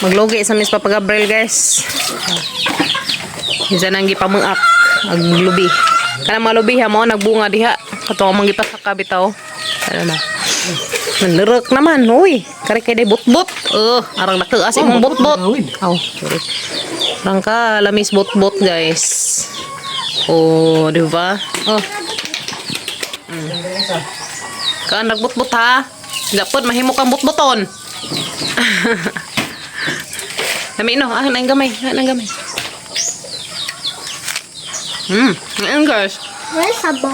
Maglugi sa Miss Papa Gabriel, guys. Isa nang gipamuak ang lubi. Kanang mga lubi ha mo nagbunga diha. Kato ang mga gipasaka bitaw. Ano na. Nanlurok naman, uy. Kari kay day butbut. Arang nakuas imong butbut. Oh, sorry. Arang ka lamis butbut, guys. Oh, di ba? Oh. Kaan nagbutbut ha. Gapod mahimo kang butbuton. Lami no, ah, nang gamay, ah, nang gamay. Ayun guys. Where's sabaw?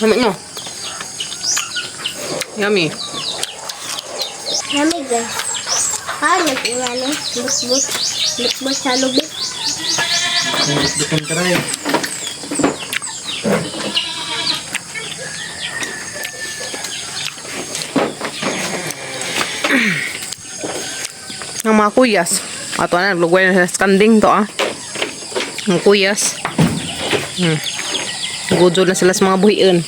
Lami no. Yummy. Yummy, guys. Ah, nag-ingani. Butbut. Butbut sa lubi. Bukan karay. Ang mga kuyas. Ato na, lugway na sa kanding to ah. Ang kuyas. Gudyo na sila sa mga buhiin.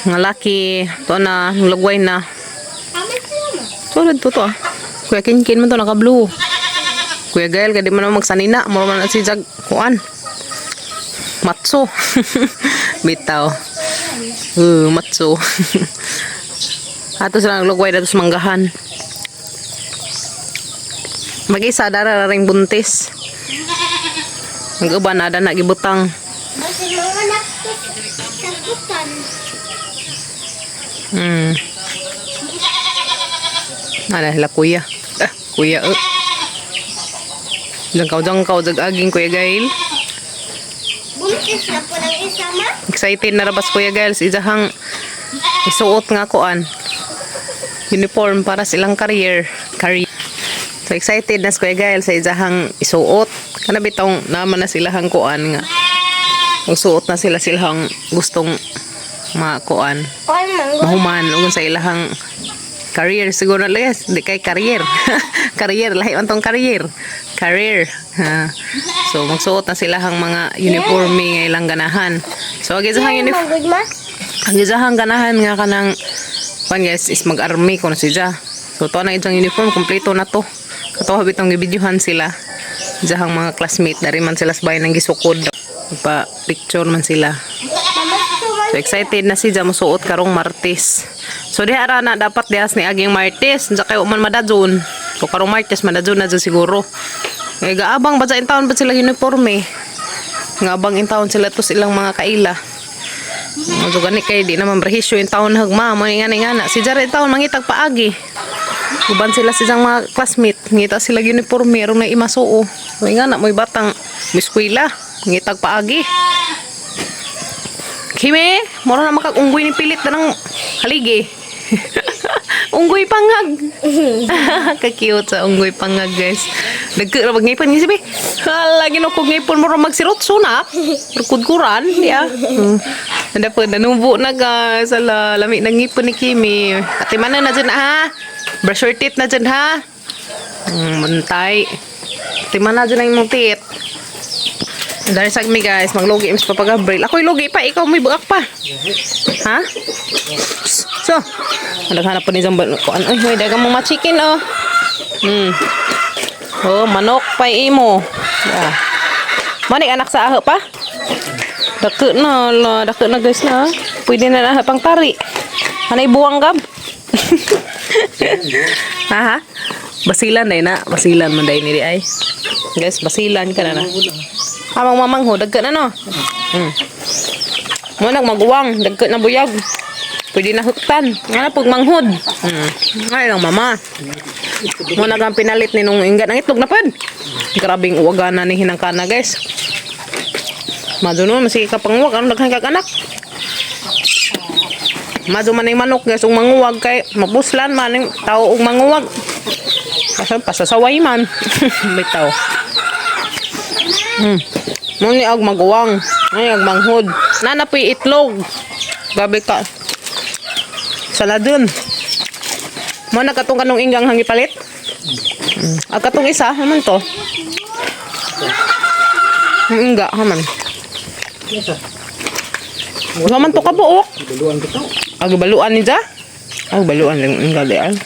Mga laki. To na, lugway na. Tama sila ma. Solid to to ah. Kuya Kinkin man to, naka-blue. Kuya Gael, kadi man naman magsanina. Mura man na si Jag, kuan. Matso. Bitaw. Matso. Ato sila naglugway dato sa manggahan. Mag-isa, dara ring buntis. Mag-uban na, na gibutang. Basta mga anak ko sagutan. Ano sila kuya? Ah, kuya. Eh. Jangkaw, jangkaw, jag aging Kuya Gail. Buntis na po ng isa ma. Excited na rabas Kuya Gail sa isahang isuot nga kuan. Uniform para sa ilang career. Career. So excited na si Kuya Gail sa isahang isuot. Kana bitong naman na silahang kuan nga. Magsuot na sila silahang gustong makuan. Kuan man. Mahuman ug sa ilahang career siguro na yes, di kay career. Career lahi man tong career. Career. Ha. So magsuot na sila ang mga uniforme nga ilang ganahan. So ang isahang uniform Manggod ma. ang isahang ganahan nga kanang kuan guys is mag-army kuno siya. So to na isang uniform kompleto na to. Kato bitong gibidyohan sila. Isahang mga classmate dari man sila sa bahay ng gisukod. Pa picture man sila. Mama suman. So excited na si Jam suot karong Martes. So diha ra na dapat dihas ni aging Martes, unsa kayo man madadyon. So karong Martes madadyon na dyan siguro. Ngay gaabang ba sa taon ba sila uniforme? Nga abang in taon sila to silang mga kaila. So gani kay di naman prehisyo in taon hagma mo nga nga na si Jared taon mangitag paagi. Uban sila sa isang mga classmate, ngita sila uniforme aron na imasuo. So nga na mo'y batang miskwela, ngitag paagi. Kime, mura na makag-unggoy ni pilit na ng haligi. Unggoy pangag. Ka-cute sa unggoy pangag, guys. Nagka ra ngipon ni sibi. Hala ginoo ngipon mura magsirotso na. Kudkuran, ya. Nanda po, nanubo na guys. Ala, lami ng ngipon ni Kimi. Ate mana na dyan ha. Brush your teeth na dyan ha. Bantay. Ate mana dyan ang imong teeth. Dari sa mi guys, maglugi mis Papa Gabriel. Ako'y lugi pa, ikaw may buak pa. Ha? So, naghanap pa ni Zambal. Kuan, ay, may dagang mga chicken oh. Oh, manok pa imo. Yeah. Manik anak sa aho pa? Dako na, la, dako na guys na. Pwede na na pang tari. Hanay buwang gab. Ha? Basilan day na, basilan man day ni di ay. Guys, basilan ka na na. Amang mamang ho, dagka na no. Mo nag maguwang, dagka na buyag. Pwede na huktan. Nga na pag manghod. Ay lang mama. Mo nag ang pinalit ni nung inggan ang itlog na pad. Grabing uwagana ni hinangkana guys. Maduno masige ka panguwag ano daghan kag anak. Madyo man ang manok guys ug manguwag kay mabuslan man ang tao ug manguwag. Kasi pasasaway man. Bitaw. Mo ni og maguwang. Ay og manghod. Nana po'y itlog. Gabi ka. Saladun. Mo na katong kanong inggang hangi palit. Ag katong isa, haman to. Ang ingga, haman. Wala man to kabuok. Baluan ko to. Ag baluan ni ja? Ag baluan lang ingga di ay.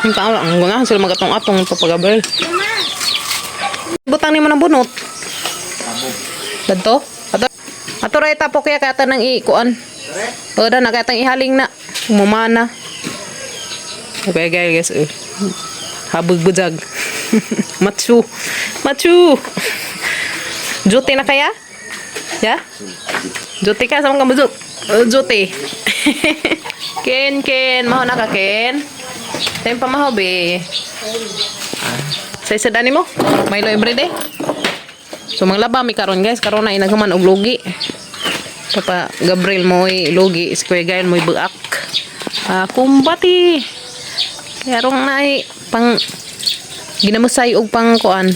Ang tao, ang gunahan sila magatong-atong Papa Gabriel. Butang nimo ng bunot. Dadto? Ato. Ato ra tapok kaya kata nang ikuan. O da na katang ihaling na. Umumana. Okay guys, guys. Habog bujag. Matsu. Matsu. Juti na kaya? Ya? Juti ka sa mga bujog. Juti. Ken, Ken. Maho na ka, Ken. Tayo pa maho, be. Sa isa dani mo? Milo everyday. So manglaba mi karon guys, karon na inagaman og lugi. Papa Gabriel mo'y lugi, si Kuya Gael mo'y buak. Ah, kumbati. Karong na pang ginamusay og pang kuan,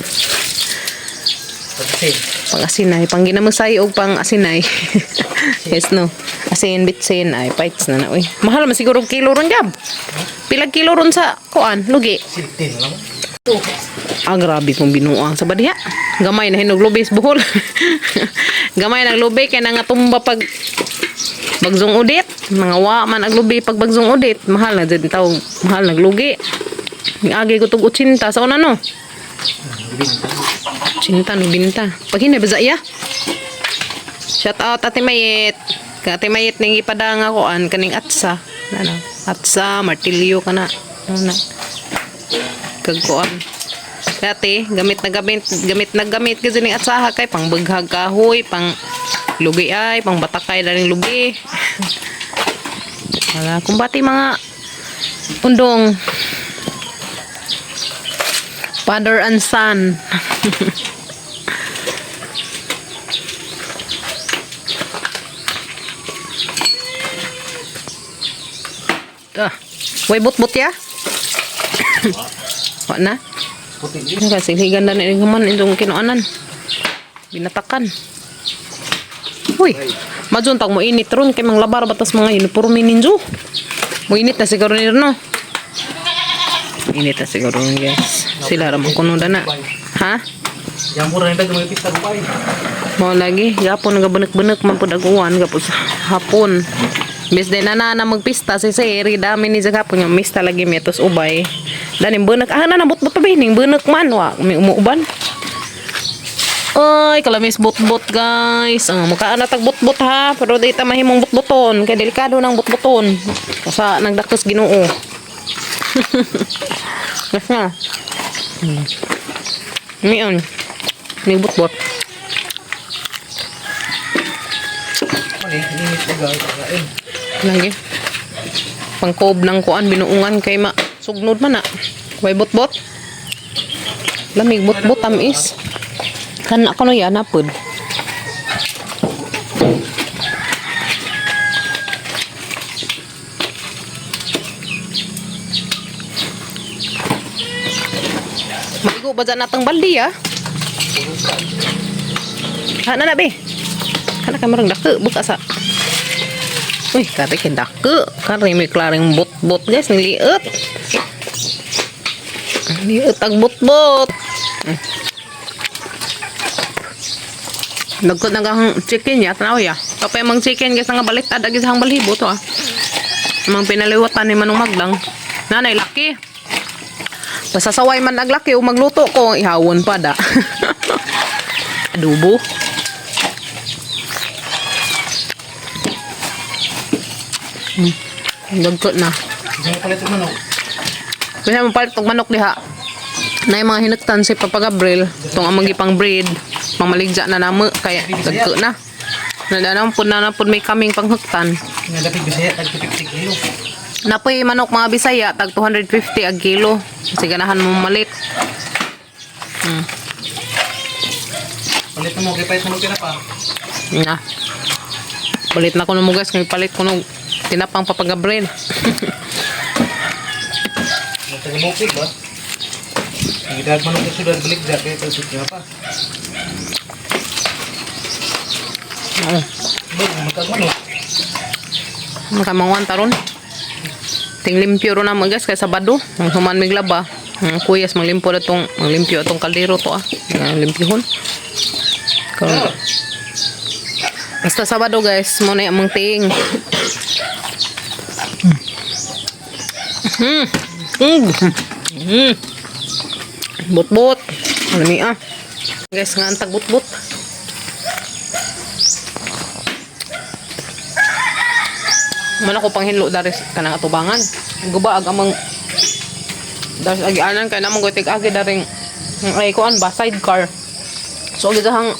Pagkasin. pang asinay, pang ginamusay og pang asinay. Yes no. Asin bitsin ay bites na na uy. Mahal man siguro og kilo ron gab. Pila kilo ron sa kuan, lugi. Siltin lang. Ah, grabe kong binuang sa badiha. Gamay na hinog lubis buhol. Gamay na lubi kay nangatumba pag bagzong udit. Mga wa man ang lubi pag bagzong udit. Mahal na dyan tawag. Mahal naglugi. Agi ko tug 80 sa una no. 80 no binta. Pag hinay baza iya. Shout out Ate Mayet. Ka Ate Mayet ning ipadanga ko an kaning atsa. Ano? Atsa, martilyo kana. Ano na. Kag kuan. Dati, gamit na gamit, gamit na gamit kasi ning atsaha kay pang baghag kahoy, pang lugi ay, pang batakay na ring lugi. Wala, kumbati mga undong. Father and son. Ah, way but-but ya? Wa na? Puti din. Ano kasi ganda na yung human itong kinuanan. Binatakan. Uy, madyon tag mo init ron kay mga labar batas mga uniforme ninyo. Mo init na siguro nito no. Init na siguro ron, guys. Sila ra man kuno na. Ha? Yang mura nila gamay pista ko ay. Mao lagi gapon nagabunek-bunek man pud aguan gapon sa hapon. Bis day na na na magpista si Sir, dami ni sa gapon nga mista lagi mi tos ubay. Daning bunek ah na nabot-bot pa ning bunek man wa mi umuuban. Ay, kalamis bot-bot guys. Ang mukha na tag bot-bot ha, pero di ta mahimong bot-boton kay delikado nang bot-boton. Sa nagdakos Ginoo. Yes na. Mion. May bot-bot. Mali, init ko guys. Kain. Lagi. Pangkob ng kuan binuungan kay ma sugnod man na. Way bot-bot. Lamig bot-bot tamis. Kana ko no yan apod. Maigo ba dyan natang baldi ah? Kana na be. Kana ka marang dako buka sa. Uy, kare kay dako. Kare may klaring bot-bot guys, niliit. Liit ang bot-bot. Nagkot na kang chicken ya, tanaw ya. Kapay mang chicken guys nga balit ad agi sa hang balhibo to ah. Mang pinaliwatan ni manong magdang. Nanay laki. Basta saway man aglaki o magluto ko, ihawon pa da. Adobo. Dagkot na. Hindi mo palit yung manok. Kasi mapalit og manok diha. Na yung mga hinagtan si Papa Gabriel, itong amang gipang breed, pamaligya na namo, kaya dagko na. Nandanaw po na na po may kaming panghuktan. Nga dapit Bisaya tag 250 kilo. Napoy manok mga Bisaya, tag 250 ang kilo. Kasi ganahan mo malit. Palit mo kay palit mo tinapa. Na. Palit na ko ng mugas, ngayon palit ko ng tinapang Papa Gabriel. Taga bukid ba? Ang gidag manok sa sudad balik dyan kay tag tinapa. Oo. Ba, magkag manok. Makamanguan taron. Ting limpyo ro na mga guys kay Sabado. Ang human miglaba. Ang kuyas manglimpyo na tong manglimpyo atong kaldero to ah. Ang limpyohon. Karon. Basta Sabado guys, mo na yung among ting. Bot-bot. Ano mi ah. Guys, nga ang tagbot-bot. Man ako panghinlo dari kanang atubangan. Guba ag amang dari agianan kay namang goy tig-agi daring ay kuan ba sidecar. So agi dahang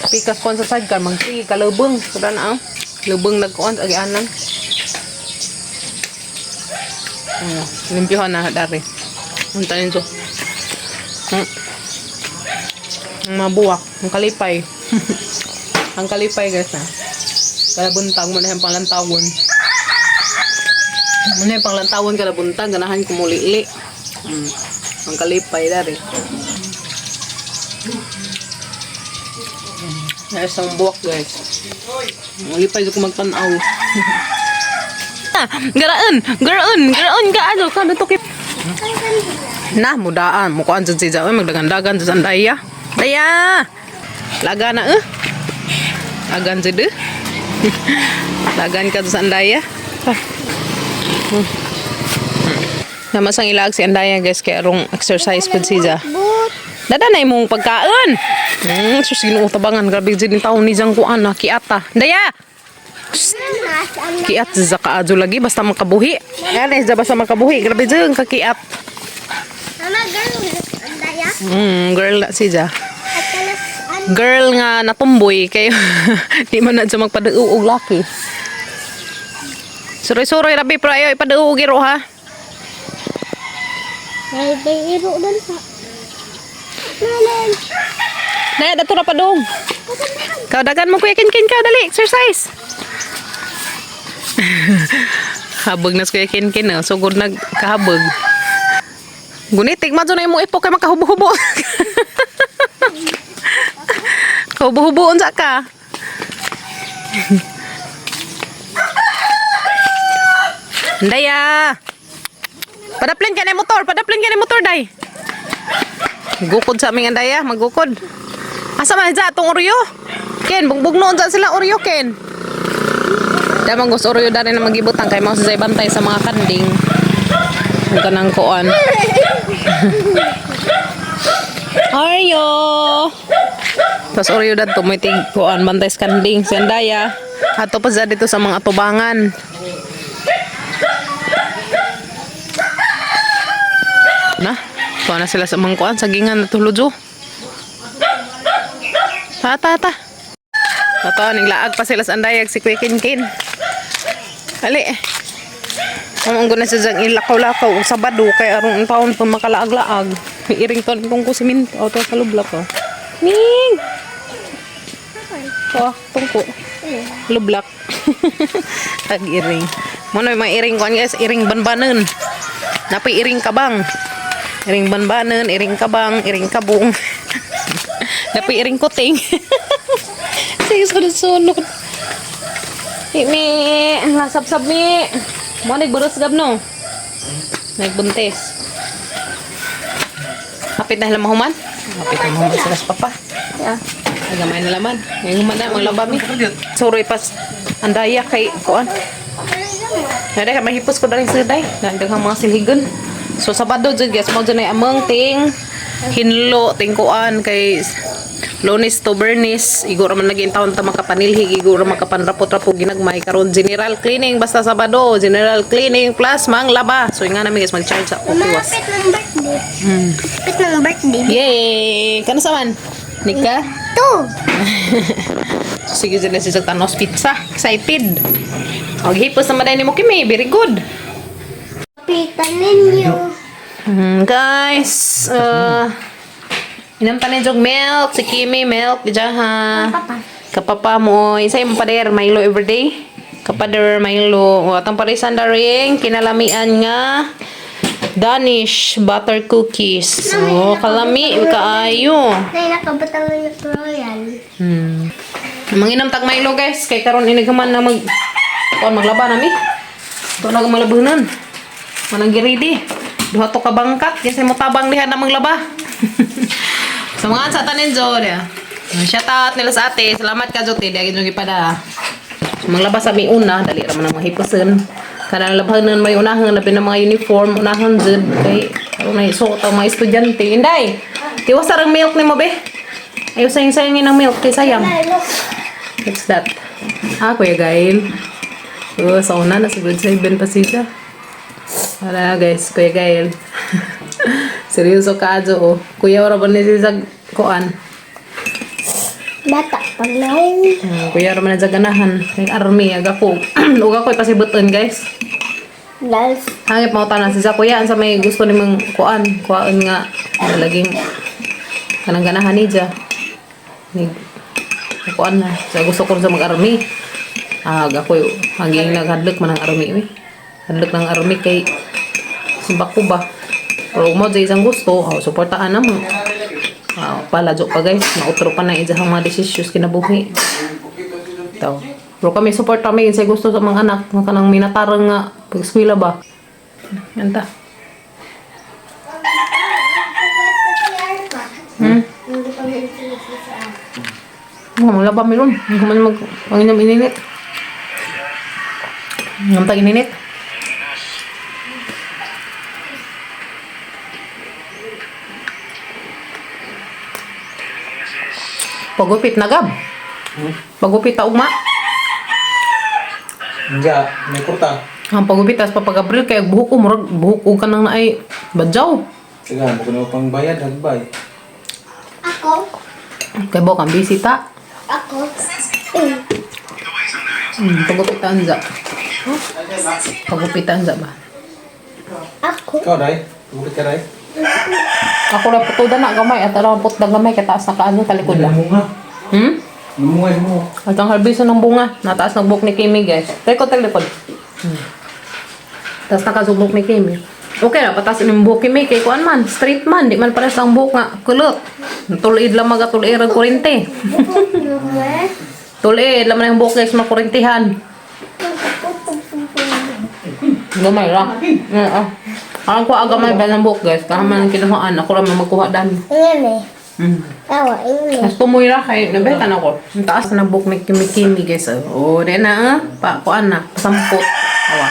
pikas kuan sa sidecar magsige kalubong kada na ang lubong nagkuan sa agianan. Limpyohan na dari. Unta ninyo. Ang mga buwak, ang kalipay. Ang kalipay guys na. Kalabuntag mo na yung panglantawon. Mo na yung panglantawon kalabuntag, ganahan ko mulili. Ang kalipay dari. Nais ang buwak guys. Malipay ko magtanaw. Garaan! Garaan! Garaan ka ano? Kano to kip? Na, mudaan. Mukuan dyan siya. Uy, magdagandagan dyan sa daya. Daya! Laga na eh. Lagan dyan eh. Lagan ka dyan sa andaya. Ah. Namasang ilaag si Andaya guys kaya arong exercise pud siya. But, Dada na imong pagkaon. Sus Ginoo tabangan grabe jud ni taon ni jang kuan na kiata. Daya. nasa ang Kiat sa kaadyo lagi basta makabuhi. Yan eh basta makabuhi grabe jud kakiat. Mama, girl, ang daya. Girl na siya. At kalas, ang Girl nga natumboy kayo. Di man na siya magpadauog og laki. Suroy-suroy rabi pero ayaw ipadauog iro ha. May may iro dun sa. Nalan. Daya dato ra padung. Kau dagan mo kuya Kinkin ka dali exercise. Habog na si Kuya Kinkin oh. Sugod nag kahabog. Gunit tigma na imo ipo kay makahubo-hubo. Kahubo-hubo unsa ka? Daya. Padaplin ka na yung motor, padaplin ka na yung motor day. Gukod sa aming andaya, magukod. Asa man dyan atong Oreo? Ken, bugbog noon dyan sila Oreo, Ken. Damang gusto Oreo dali na magibutang kay mao sa bantay sa mga kanding. Ang kanang kuan. Oreo! Tapos Oreo dadto may tig kuan bantay sa kanding si Andaya. Ato pa siya dito sa mga atubangan. Na, kuan na sila sa mga kuan sagingan na tulod Ta ta ta. Totoo, ning laag pa sila sa andayag si Kuya Kinkin. Ali. Ang na siya diyang ilakaw-lakaw o Sabado kay arong taon pa makalaag-laag. May iring ton tungko siminto o to kalublak ko. Ning! Oh, tungko. Lublak. Tag iring. Mo na may mga iring kuan guys, iring banbanon. Napay iring kabang. Iring banbanon, iring kabang, iring kabong. Napay iring kuting. Sige, sunod-sunod. Mi, nasabsab mi. Mo nagburos gab no. Nagbuntis. Kapit na sila mahuman. Kapit na mahuman sila sa papa. Yeah. Ay, gamay na laman. Ngayon human na, mga laba mi. Suroy pas andaya kay kuan. Nada ka mahipos ko dali sa day. Daghang mga silhigon. So Sabado jud guys, mo jud na among ting hinlo ting kuan kay Lunes to Bernis, iguro man naging taon ta makapanilhig, iguro makapanrapot-rapo ginagmay karon general cleaning basta Sabado, general cleaning plus manglaba. So nga namin guys mag-charge sa Mama, opiwas. kapit ng birthday. Kapit ng birthday. Yay! Kano sa man? Nika? Two. Sige dyan na si Tanos Pizza. Excited. Og hipos naman dahil ni mo kimi. Very good. Kapitan ninyo. Guys, inam tanin jog milk. Si Kimi, milk. Diyan ha. Papa. Kapapa mo. Isa yung pader, Milo everyday. Kapader, Milo. O, atong parisan daring, kinalamian nga. Danish butter cookies. Oh, kalami, kaayo. Nay, nakabutang ng royal. Manginom tag Milo guys, kay karon inighaman na mag kuan maglaba nami. Tuo na malabunan. Manang giready. Duha to ka bangkat, kasi mo tabang diha na maglaba. Sa mga sa tanin Jo, dia. Shout out nila sa ate. Salamat ka Jo, te. Di agad gipada. So, maglaba sa mi una, dali ra man ang mahipuson. Kanang labhanan may unahan labi na mga uniform, unahan jud kay aron na isuot ang mga estudyante. Inday, tiwas ang milk nimo be. Ayaw sayang sayangin ang milk kay sayang. Look. What's that? Ah, Kuya Gail. Oh, sa una, nasa grade 7 pa siya. Wala guys, Kuya Gail. Seryoso ka, Ajo, oh. Kuya, wala ba ni siya sa kuan? Bata pag naong. Kuya, wala man na siya ganahan. Kay army, aga ko. Uga ko ipasibutan, guys. Lals. Hangit mo tanan siya, kuya, sa may gusto ni mong kuan. Kuan nga, laging kanang ganahan ni siya. Ni, kuan na. Sa gusto ko sa mag-army. Ah, ako hanggang naghadlok man ang army, uy. Hadlok ng army kay simbak ko ba. Pero mo sa isang gusto, oh, suportahan na mo. Ah, pala joke pa guys, nautro pa na isang mga desisyon kinabuhi. Ito. Pero kami support kami sa gusto sa mga anak, mga kanang minatarang nga pag-eskwela ba. Yan ta. Wala pa meron. Hindi ko man mag panginom ininit. Ngam tag ininit. Pagupit na gab. Pagupit ta ugma. Hindi, may kurta. Ang pagupit tas papagabril kay buhok ko murag buhok ko kanang naay badyaw. Sige, mo kuno pang bayad hagbay. Ako. Kay buhok ang bisita. Ako. Eh. Pagupitan za. Pagupitan za ba? Ako. Ikaw dai, bukit ka dai. Ako ra putoda na gamay at alam put na gamay kay taas na kaano talikod lang. Lumunga. Lumunga mo. At ang harvest ng bunga, nataas ng buhok ni Kimi, guys. Talikod, talikod. Taas nakasubok ni Kimi. Okay ra, pataas yung buhok Kimi kay kuan man, straight man, di man pares ang buhok nga kulot. Tuloid lang maga tuloid ang kurente. Tuloid lang man ang buhok guys makurintihan. Gamay ra. Oo. Ang kuha gamay ba ng buhok guys? Kahaman ang kinuhaan, ako ra man magkuha dan. Ingin eh. Tawa, ingin. Mas tumoy ra kay nabetan ako. Ang taas na buhok ni Kimi Kimi guys. Oh, di na ah. Pa kuan na, pasampot. Awa.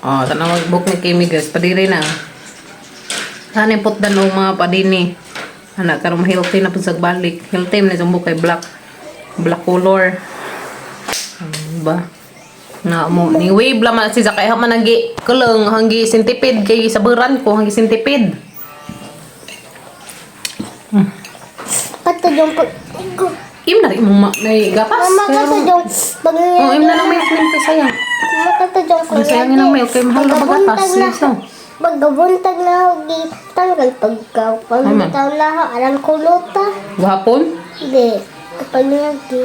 Oh, tanaw ang buhok ni Kimi guys, padiri na. Sana yung putdan og mga padini. Ana karon healthy na pud sa balik. Healthy man sa buhok kay black. Black color. Ano ba? Na mo ni wave lang man si Zakay man nagi kulong hanggi sintipid kay saburan ko hanggi sintipid. Kato yung pag... Im na rin mong nay gapas. Mama, kato yung pag... Oh, im na lang milk nim kay sayang. Mama, kato yung Ang sayangin ng milk kay mahal na bagatas. Ito. Pagkabuntag na ako, tanggal pagkaw. Pagkaw na ako, alam ko luta. Gahapon? Hindi. Kapag nagi.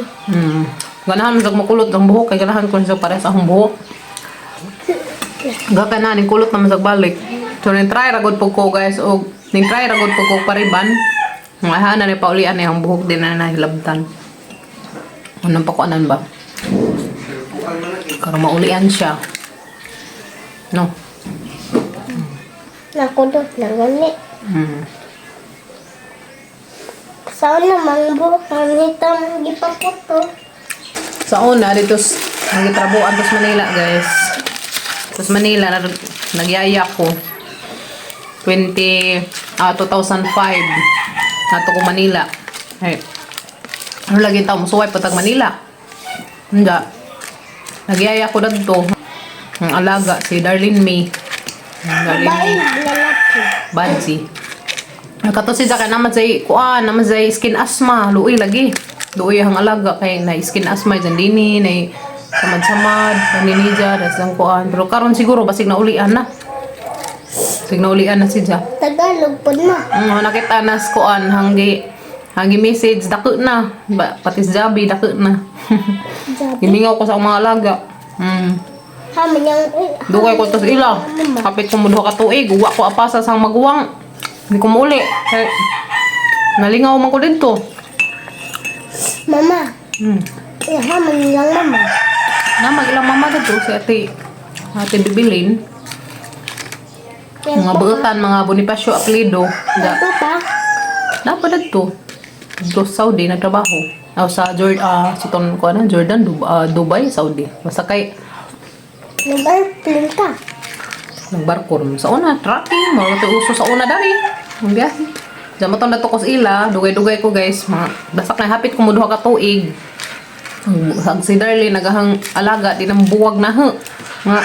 Ganahan mo makulot ang buhok kay ganahan ko sa parehas akong buhok. Gaka na ning kulot naman sa balik. So ning try ra gud pud ko guys og ning try ra gud pud ko pariban. Nga hana ni paulian ni ang buhok din na nahilabtan. Unang pakuanan ba? Karon maulian siya. No. Nakulot na gani. Sa una, mangbuhok ang nitang gipaputo. Sa una, dito nagitrabuan to sa Manila, guys. Sa Manila, nagyaya ko. 2005. Nato ko Manila. Ay. Ano lagi tao, musuway patag Manila. Hindi. Nagyaya ko dadto. Ang alaga, si Darlene May. Darlene Babae, May. lalaki. Bansi. Kato si Zaka naman say kuan naman say skin asthma luoy lagi. Luoy ang alaga kay na skin asthma dyan dini na samad-samad naninija das ang kuan pero karon siguro basig na ulian na. Basig na ulian na si Ja. Tagalog po na. Nakita na sa kuan hanggi hanggi message dako na ba, pati si Jabi dako na. Jabi. Gimingaw ko sa akong mga alaga. Haman yung... Dugay ko tas ila. Kapit ko mo duha ka tuig, uwa ko apasa sang maguwang. Hindi ko muuli. Kay nalingaw man ko didto. Mama. Eh, haman yung mama. Na mag ilang mama didto si Ate Ate Bibilin. Yan Mga po. buutan, mga Bonifacio apelido. Da, Ito pa. napa didto. Dito sa Saudi nagtrabaho. Aw sa Jordan, sa ton ko na Jordan, Dubai, Saudi. Basta kay Nag-airplane ka. Nagbarko rin sa una, tracking, mga ito uso sa una dari. Ang biyahe. Diyan mo itong natukos ila, dugay-dugay ko guys, mga, basta kay hapit ko mo duha ka tuig. Ang si Darlene, nagahang alaga, di nang buwag na ho. Nga,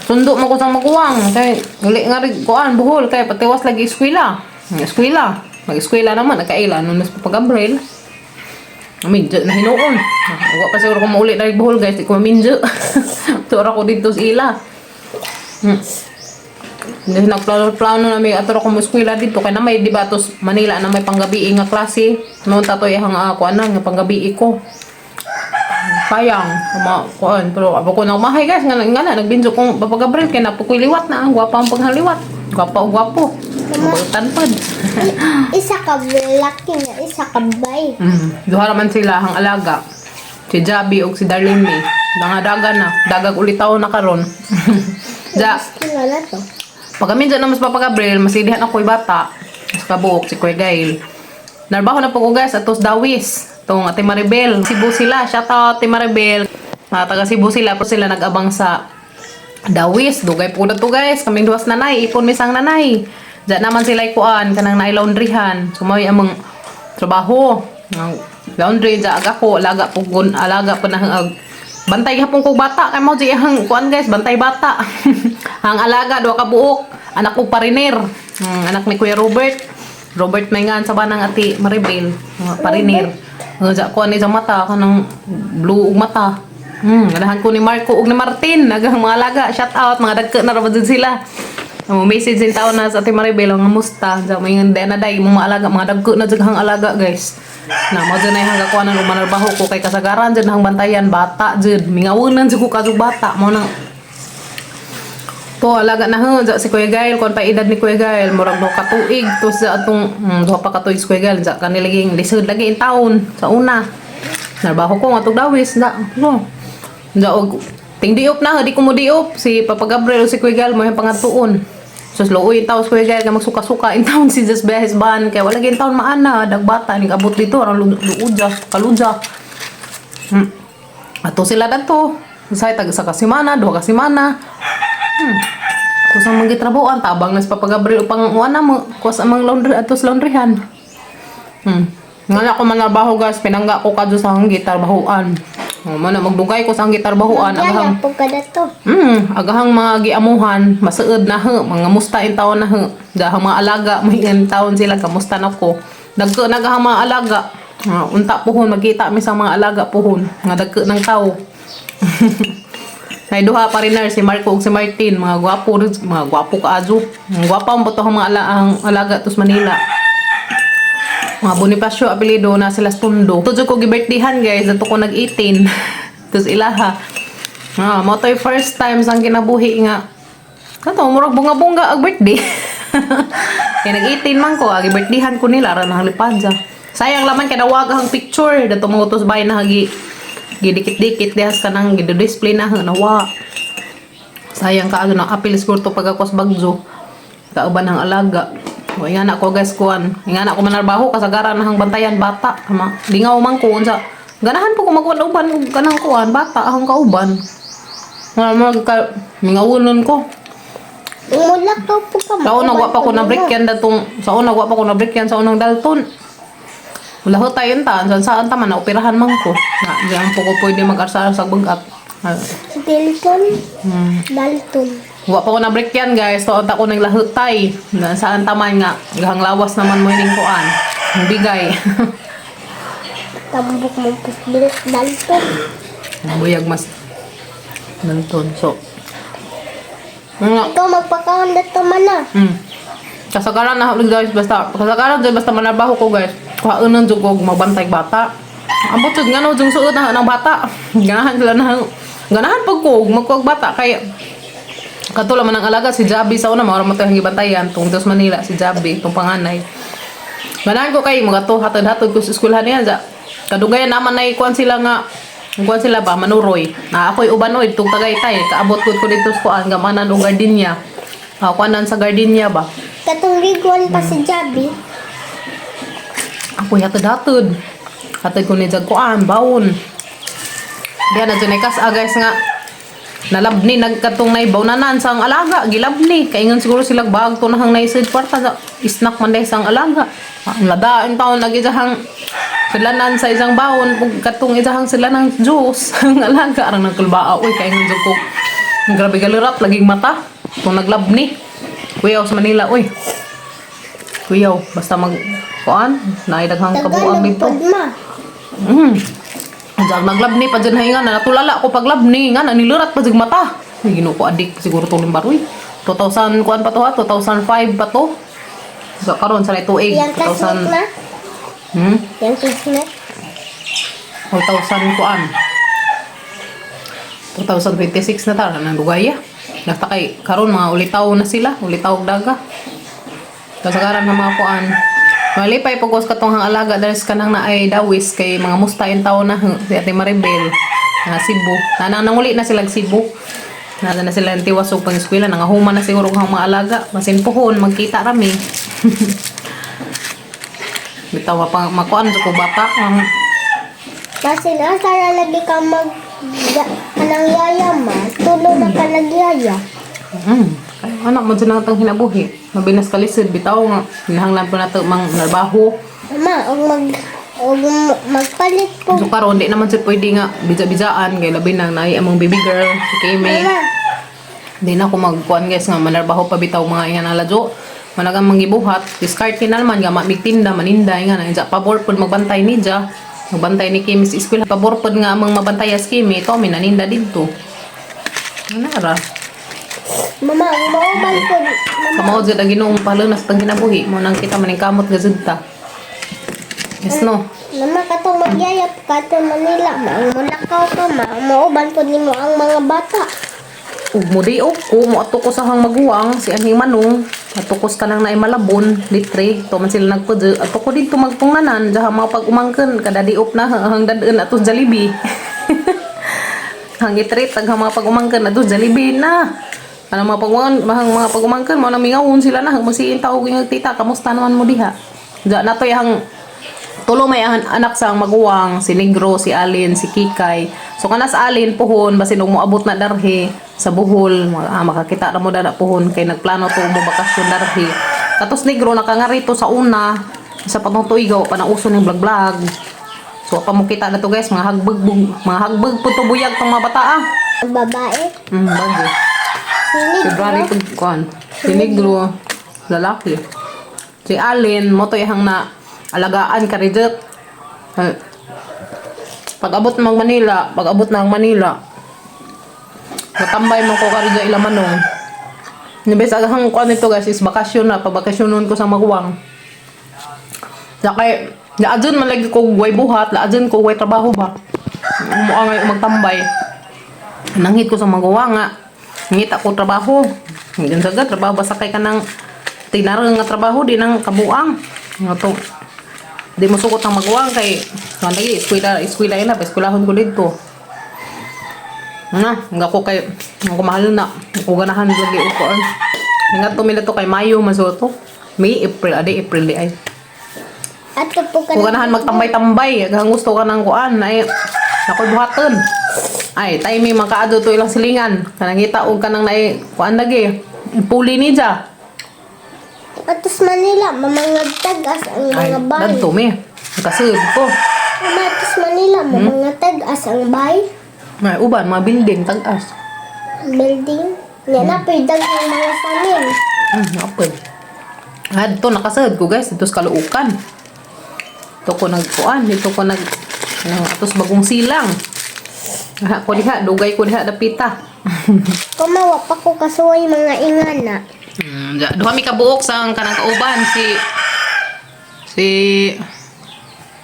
sundo mo ko sa maguwang, kay, uli nga rin, kuan, buhol, kay, patiwas lagi eskwela. Eskwela. Mag-eskwela naman, nagkaila, nung mas papag-Abril. Minjo na hinuon. Wa pa siguro kung mauli na rin buhol guys, di ko maminjo. Tura ko dito sa ila. Hindi nagplano-plano na may atro ko mo eskwela dito kay na may di ba tos Manila na may panggabi nga klase. Noon tatoy ang ako ana nga panggabi ko. Sayang, ma kuan pero abo ko nang mahay guys nga nga na nagbinjo kong Papa Gabriel kay napukoy liwat na ang gwapa ang paghaliwat. Gwapa og gwapo. Mabutan pod. Isa ka laki nga, isa ka bay. Duha raman sila ang alaga. Si Jabi og si Darlene May. Danga na, dagag ulitaw na karon. Ja, Kila na to. pag kami dyan na mas Papa Gabriel, masidihan ako bata. Mas kabuok si Kuya Gail. Narbaho na po ko guys, atos Dawis. Tong Ate Maribel. Cebu sila. Shout out Ate Maribel. Mga taga Cebu sila. Pero sila nag-abang sa Dawis. Dugay po na to guys. Kaming duwas nanay. Ipon misang nanay. Diyan naman sila ikuan. Kanang naay-laundryhan. Sumawi among trabaho. Ang laundry dyan aga ko. Alaga po gun. Alaga po na hang bantay gihapon ko bata kay mo di ang kuan guys bantay bata ang alaga duha ka buok anak ko pariner anak ni Kuya Robert Robert may ngan sa banang ati Maribel mga pariner nga ja kuan ni sa mata kanang blue ug mata ganahan ko ni Marco ug ni Martin nagang mga alaga shout out mga dagko na ra ba jud sila. Oh, message din taon na sa Ate Maribel ang ngamusta ja may nga na day imong mga alaga mga dagko na jud ang alaga guys na mo jud na hanggang kuan ang manarbaho ko kay kasagaran jud ang bantayan bata jud mingawonan jud ko kadtong bata mo nang to alaga na ho ja si Kuya Gail kon pa edad ni Kuya Gail murag do katuig to sa atong duha pa katuig si Kuya Gail ja kanila laging lisod lagi in taon sa una narbaho ko nga dawis na no ja og ting diop na di ko mo diop si Papa Gabriel o si Kuya Gail mo yung pangatuon. Sus luoy in taon si Kuya Gail kay magsuka-suka in taon si Just Behis Ban kay wala gyud taon maana dagbata ning abot dito aron luudja kaludja. Ato sila dadto. Usahay tag isa ka semana, duha ka semana. Kung sa mga gitrabahoan, tabang na sa Papa Gabriel upang uwan na mo, kuwas ang mga laundry ato sa laundryhan. Nga na ako manarbaho guys, pinangga ko kadto sa akong gitarbahoan. Oh, mo na magdugay ko sa akong gitarbahoan, agahang Gana po ka na to. Agahang mga giamuhan, masuod na ho, mga musta in taon na ho. Dahang mga alaga, may in taon sila, kamusta na ko. Dagko na agahang mga alaga. Ah, unta puhon, magkita mi sa mga alaga puhon. Nga dagko ng tao. Ay duha pa rin si Marco ug si Martin, mga gwapo, mga gwapo kaazo. Mga gwapo ang boto ang mga ang alaga tos Manila. Mga Bonifacio apelyido na sila Stundo. Tudyo ko gibirthday guys, ato ko nag-18. Tos ilaha. Ah, mo to'y first time sang kinabuhi nga. Kato murag bunga-bunga ag birthday. Kaya nag-18 man ko, agi birthdayhan ko nila ra nang lipad. Sayang laman kay nawag ang picture dato mga utos bay na hagi gidikit-dikit dihas kanang gido-display na nawa. Sayang ka ano na apil siguro to pag ako sa bagzo. Kauban ang alaga. O ingana ko guys kuan. Ingana ko manarbaho kasagaran na hang bantayan bata. Ama, lingaw man ko unsa. Ganahan po ko magkuan uban og kanang kuan bata ahong kauban. Nga mga ka mingawunon ko. Mula ka po ka. Sa una wa pa ko na break yan datong sa una wa pa ko na break yan sa unang Dalton. Wala ho tayo ta, saan saan ta man naoperahan man ko. Na diyan po ko pwede mag-arsar sa bagat. Ah, Sa Dalton. Dalton. Wa pa ko na break yan guys. Tuod ako ng lahutay. Na saan taman nga gahang lawas naman mo ining kuan. Ang bigay. Tambok mo po sa Dalton. Buyag mas Dalton. So nga. Ikaw magpakaon na to man na. Kasagaran na guys basta kasagaran jud basta manarbaho ko guys. Kuhaonon jud ko og magbantay bata. Ambot jud ngano jud suot na ng bata. Ganahan sila na ganahan pag ko og magkuhag bata kay katulad man ang alaga si Jabi sa una mao ra man to ang gibantayan tung dos Manila si Jabi tong panganay. Ganahan ko kay mga to hatod-hatod ko sa eskwelahan niya ja. Kadugayan naman nay kuan sila nga kuan sila ba manuroy. Na ako'y ubanoid tung Tagaytay kaabot ko ko dito sa kuan gamanan og gardenia. Ah, kuanan sa gardenia ba. Katong giguan pa si Jabi. Ako hatod-hatod. Hatod ko ni jag kuan, baon. Diyan na dyan ay kas, ah, guys nga. Nalabni nagkatong naibawnanan sa ang alaga, gilabni. Kaingon siguro sila bag to nahang naisid kwarta sa snack man dahil sa ang alaga. Ang ladaan taon lagi diyang silanan sa isang bawon ug katong isang sila ng juice ang alaga arang nagkulbaa uy kaingon jud ko. Ang grabe galirat laging mata kung naglabni. Kuyaw sa Manila uy. Kuyaw basta mag kuan naay daghang kabuang Tagalog dito. pod ma. Ang naglabni pa dyan nga na natulala ko paglabni nga na nilurat pa dyan mata. Ay, ginoo ko adik siguro tong limbaroy. 2000 kuan pa to ha, 2005 pa to. So karon sa tuig Yang classmate 2000 ma. Hmm? Yang classmate. 2000 kuan. 2026 na tara nang dugaya. Nasta kay karon mga ulitaw na sila, ulitaw og daga. Kasagaran ng mga kuan. Malipay pag katong hang alaga dahil sa kanang naay dawis kay mga musta yung tao na si Ate Maribel na Cebu. Nanang nanguli na sila Cebu. Nada na sila ang tiwas og pang-eskwela, nangahuma na siguro ang mga alaga. Masin puhon, magkita rami. Bitaw pa makuan sa ko bata ang Basin asa ra lagi ka mag ya, kanang yaya ma. Tulo na ka nagyaya. Kaya anak mo dyan ang atong hinabuhi. Mabinas kalisod, bitaw nga. Hinahanglan po nato mang narbaho. Ma, og mag og magpalit po. So karon di naman siya pwede nga bija-bijaan kay labi nang naay among baby girl si Kimi. Mama, Di na ako magkuan guys nga manarbaho pa bitaw mga ingan ang ladyo. Managang mangibuhat, discard ni naman nga mamigtinda maninda nga na inja pabor pud magbantay ni ja. Magbantay ni Kimi sa eskwela. Pabor pud nga amang mabantay as Kimi, to minaninda didto. Ano ra? Mama, og mauban po. Mama, Kamao jud ang Ginoong palunas tang kinabuhi mo nang kita maning kamot nga jud ta. Yes no. Mama katong magyaya po ka to Manila, ma, ang mulakaw ka ma, ang mauban po nimo ang mga bata. Ug mo di og ko mo ato ko sa hang maguwang si anhing manong ato ko sa kanang naay Malabon litre to man sila nagpudyo ato ko didto magpungnanan diha mga pag-umangken kada diop na hang dadon ato sa Jollibee. Hang itreat ang mga pag-umangken ato sa Jollibee na. Ano mga pag mahang mga pag-umangken mo na mingawon sila na hang masiin tawag yung tita kamusta naman mo diha. Diha na to hang tulo may anak sa ang maguwang, si Negro, si Alin, si Kikay. So kanas Alin puhon basin og moabot na darhi sa Bohol, makakita ra mo dara puhon kay nagplano to mo bakasyon darhi. Katos Negro nakangarito sa una sa patong tuig pa na uso ning vlog-vlog. So pa mo kita na to guys, mga hagbag mga hagbag po to buyag tong mga bata ah. Ang babae, Bago. si Negro. February pag kuan. Si Negro lalaki. Si Alin mo to ihang na alagaan ka reject. Eh, pag-abot ng Manila, pag-abot ng Manila, matambay man ko ka ila manong. Nibes agahang kuan nito guys is bakasyon na, pabakasyon nun ko sa maguwang. Lakay, laadun man lagi ko way buhat, laadun ko way trabaho ba. Mua ngay magtambay. Nanghit ko sa maguwang nga. Ngita ko trabaho. Hanggang sa trabaho basta kay kanang tinarang nga trabaho di nang kabuang. Nga to. Di mo sukot ang maguwang kay nga lagi eskwela eskwela ila eskwelahon ko didto. Na, nga ko kay nga ko mahal na. Ako ganahan lagi og kuan. Nga to mila to kay Mayo man so to. May, April, adi April di ay. Ato po ka Kung ganahan magtambay-tambay, ang gusto ka ng kuan ay nakoy buhaton. Ay, timing man kaadto to ilang silingan. Kanang ngita og kanang naay kuan lagi. Puli ni ja. Ato sa Manila, mamangagtag-as ang Ay, mga bay. dadto mi. Kasud ko. Mama, ato sa Manila, mamangagtag-as ang bay. May uban mga building tag-as. Building. Nga na, pwede ang mga samin. Apel. Adto nakasad ko guys dito sa Caloocan. Ito ko nagkuan, dito ko nag nang atos bagong silang. Ha, ko diha, dugay ko diha dapita. Kumawa pa ko kasuway mga ingana. Duha mi kabuok sa ang kanang kauban si si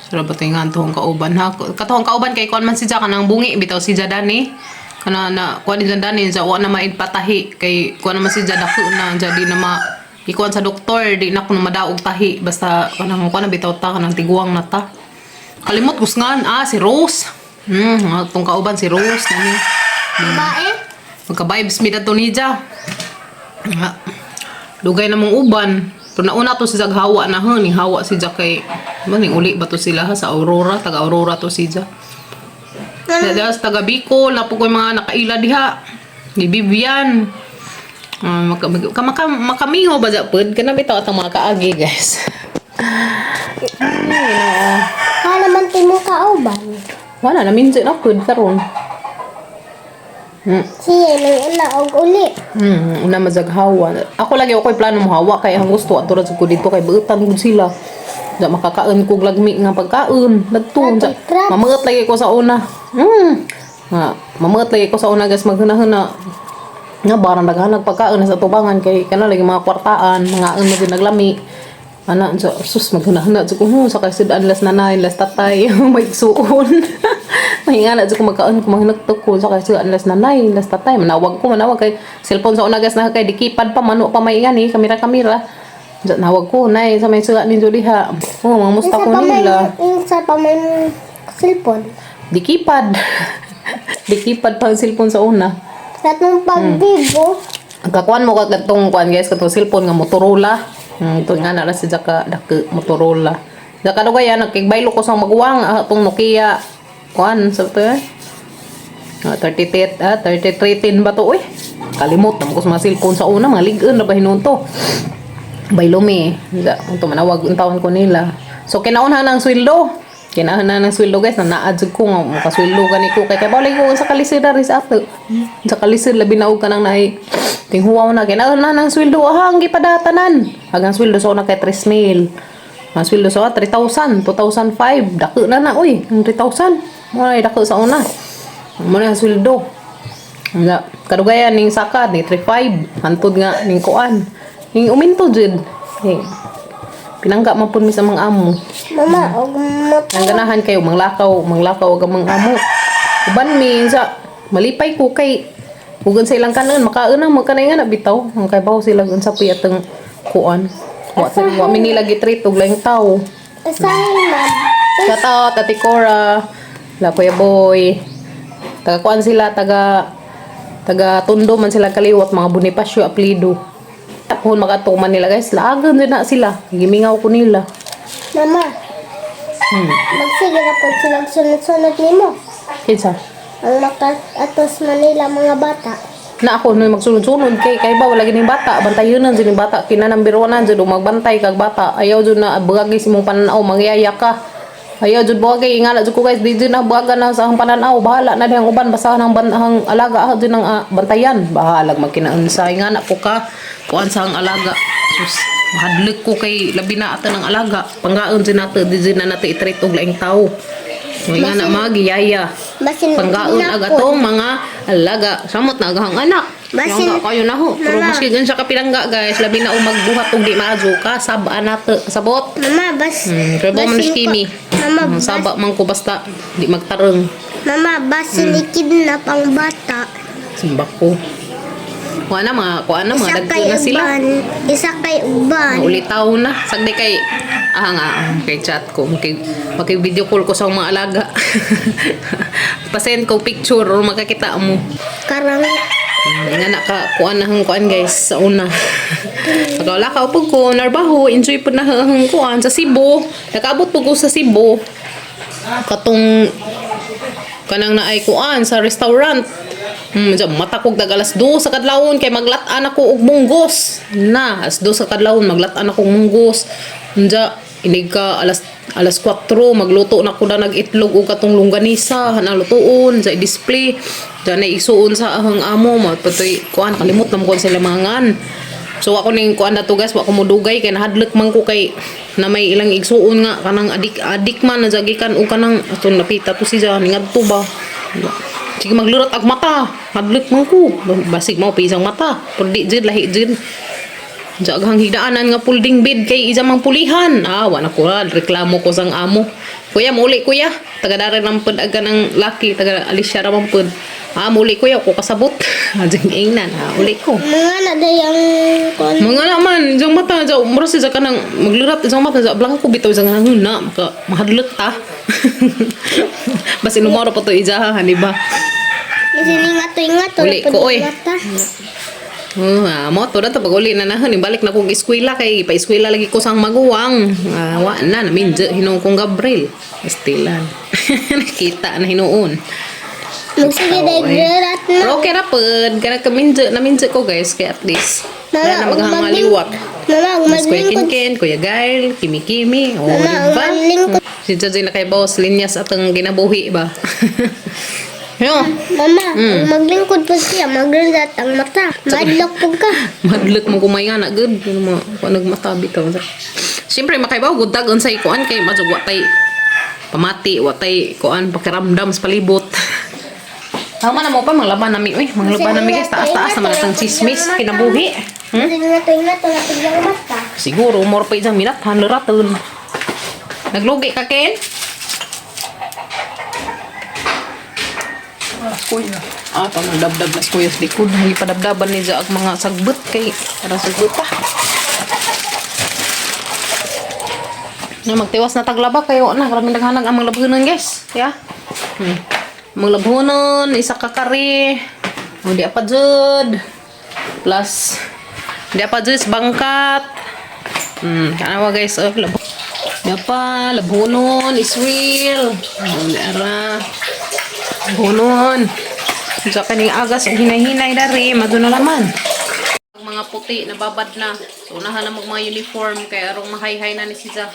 Sura ba ito nga tuhong kauban ha? Katuhong kauban kay kuan man si Ja kanang bungi bitaw si Ja dani. Kana na kuan ni Ja dani ja wa na maidpatahi kay kuan naman si Ja dako na ja di na ma ikuan sa doktor di na kuno madaog tahi basta kanang kuan na bitaw ta kanang tiguang na ta. Kalimot kusngan ah si Rose. Atong kauban si Rose nani. Babae? Magka-vibes mi dato ni Ja. Ah, dugay namong uban. Pero nauna to si Jag hawa na ha, ni hawa si Jag kay maning uli ba to sila ha sa Aurora, taga Aurora to si Jag. Dahil sa taga Bicol, na po ko yung mga nakaila diha. Ni Vivian. Ah, makamingo ba sa pod? Kana bitaw atong mga kaagi, guys. Ay, Ginoo. Ha naman timo kauban. Wala na minsan na pod karon. Siya nang una og uli. Una mazaghawa. Ako lagi ako'y plano mo hawa kay ang gusto ato ra jud ko dito kay buutan gud sila. Da makakaon ko lagmi nga pagkaon. Dagto Ate, crabs. Mamuot lagi ko sa una. Nga, mamuot lagi ko sa una, guys, maghuna-huna. Nga barang daghan pagkaon sa tubangan kay kana lagi mga kwartaan, mga mo din naglami. Ana sa sus maghuna-huna jud ko sa kay sudan las nanay, las tatay, may suon. Mahingana jud ko magkaon ko mahinagtok ko sa kay sudan las nanay, las tatay, manawag ko, manawag kay cellphone sa una, guys, na kay dikipad pa mano pa may gani kamera kamera. Sa nawag ko nay sa may sudan ninyo diha. Oh, mga musta Unsa ko pa may nila. Unsa pa may cellphone. Dikipad. Dikipad pa ang cellphone sa una. Sa atong pagbibo, Ang kakuan mo kag katong kuan, guys, katong cellphone nga Motorola. Ito nga na si Jaka dake Motorola. Jaka do kaya nagkigbaylo ko sa maguwang atong Nokia kuan sa to eh. Ah, 33 ah 3310 ba to uy? Kalimot na mo ko sa mga cellphone sa una, mga lig-on na ba hinuon to. Baylo mi. Ja, unto manawag untawan ko nila. So kinaunhan ang sweldo. Kinaunhan ang sweldo, guys, na naad jud ko nga makasweldo gani ko kay kay bawlay ko sa kalisod dari sa ato. Sa kalisod labi na og kanang naay tinghuwaw na kinaunhan ang sweldo ahang gipadatanan. Ang sweldo sa una kay 3,000. Ang sweldo sa una 3,000, 2,005. Dako na na oy, ang 3,000. Mo na dako sa una. Mo na ang sweldo. Nga, kadugayan ning sakad ni 35 hantod nga ning kuan. Ning uminto jud. Ning pinangga man pud mi sa mga amo. Mama, og mata. Ang ganahan kayo manglakaw, manglakaw og ang mga amo. Uban mi sa malipay ko kay ugon sa ilang kanon makaon ang magkanay nga na bitaw. Ang kay bawo sila unsa puy atong kuan. Wa mi nila gitreat og laing tawo. Asahin ma. Shout out Ate Cora, la Kuya Boy. Taga kuan sila, taga taga Tondo man sila kaliwat, mga Bonifacio apelido. Kung makatuman nila, guys, laagan din na sila. Gimingaw ko nila. Mama, magsige na po silang sunod-sunod nimo. Kinsa? Ang maka-atos Manila mga bata. Na ako no magsunod-sunod kay kay ba wala gini bata, bantayonan jud ni bata kina number 1 jud magbantay kag bata. Ayaw jud na buwagi sa imong pananaw, mangyaya ka. Ayaw jud buwagi ingala jud ko, guys, di jud na buwaga na sa ang pananaw, bahala na dihang uban basta ang ang alaga ah, jud ang bantayan. Bahalag magkinaunsa ingana ko ka kuan sa ang alaga. Sus, mahadlok ko kay labi na ata ng alaga. Panggaon jud nato, di jud na nato i-treat og laing tawo. Ingana magiyaya. Basin Panggaon ag atong mga alaga. Samot na agahang anak. Basin- Pilangga kayo na ho. Pero Mama. maski gan siya ka pilangga, guys, labi na og magbuhat og di maayo ka, saba na to. Sabot. Mama, bas. Pero ba man basin kimi. Mama, bas, Saba man ko basta di magtarong. Mama, basin ikidnap ang bata. Simba ko. Kuha na mga kuha na mga Isa dagko kay na sila. uban. Isa kay uban. Ulitaw na. Sagdi kay nga kay chat ko, maki video call ko sa mga alaga. Pasend ko picture or makakita mo. Karang Nga na ka, kuan na hang kuan, guys, sa una. Pagkawala ka, upog ko, narbaho, enjoy po na hang kuan sa Cebu. Nakaabot po ko sa Cebu. Katong, kanang naay kuan sa restaurant. Dyan, mata kog dag alas 2 sa kadlawon kay maglat-an ako og munggos. Na, alas 2 sa kadlawon maglat-an ako og munggos. Unja, inig ka alas alas 4 magluto na ko na nag-itlog og katong longganisa na lutuon sa display. Diyan na isuon sa ahang amo mo patoy kuan kalimot na mo kon sila mangan. So ako ning kuan na to, guys, wa ko modugay kay nahadlok man ko kay na may ilang igsuon nga kanang adik adik man na jagikan og kanang atong napita to si Jan ngadto ba. Sige maglurot ag mata. Hadlok man ko. Basig mao pisang mata. Pero di jud lahi jud. Jaghang higdaanan nga folding bed kay isa mang pulihan. Ah, wa na ko ra. Reklamo ko sang amo. Kuya, muli kuya. Taga dare lang pud aga ng laki, taga Alicia ra man pud. Ah, muli kuya ko kasabot. Ajing ingnan, ah, uli ko. Mga na dayang kon. Mga naman, isang mata, sa mura siya kanang maglurat, isang mata, sa blanco bitaw, isang huna, maka mahadlok ta. Basta inumaro pa to ijahan, di ba? Basin ingat to ingat to. Uli ko, oy. Mata. Oh, mo to na to pag uli na nahon, ibalik na kong eskwela kay pa-eskwela lagi ko sang maguwang. Ah, wa na naminjo hinuon kong Gabriel. Estilan. Nakita na hinuon. Magsige dagrat na. Pero okay ra pod, kana kaminjo, naminjo ko, guys, kay at least wala na Mama, maghangaliwat. Mama, Mas Kuya maglingkod. Kinkin, Kuya Gail, Kimi Kimi, o Mama, diba? maglingkod. Si Jajay na kay boss, linyas atong ginabuhi ba? Yo, Mama, maglingkod po siya, magrindat ang mata. Madlock po ka. Madlok mo kumay nga na good. Ano mo, kung nagmatabi to. Siyempre, makaibaw, good tag unsay kuan kay masug watay pamati, watay kuan pakiramdam sa palibot. Tama na mo pa, manglaban nami, uy, manglaban nami, guys, taas-taas naman atang chismis, kinabuhi. Kasi nga to, nga to, nga mata. Siguro, more pa isang minat, hanluraton. Naglugi ka, Ken? Kuya. Ah, pa magdabdab na sa kuya sa likod. Hindi pa dabdaban ni ang mga sagbot kay para sagbot pa. Na magtiwas na taglaba kayo na maraming naghanag ang mga labhonon, guys. Yeah. Mga labhonon, isa ka kari. O di pa jud. Plus di pa jud bangkat. Kanawa, guys, oh, labo. Di pa labhonon is real. O, di ara. Labhonon. Sa kaning agas og hinay-hinay dari, maduna laman. Ang mga puti nababad na. So unahan na mag mga uniform kay arong mahayhay na ni siya.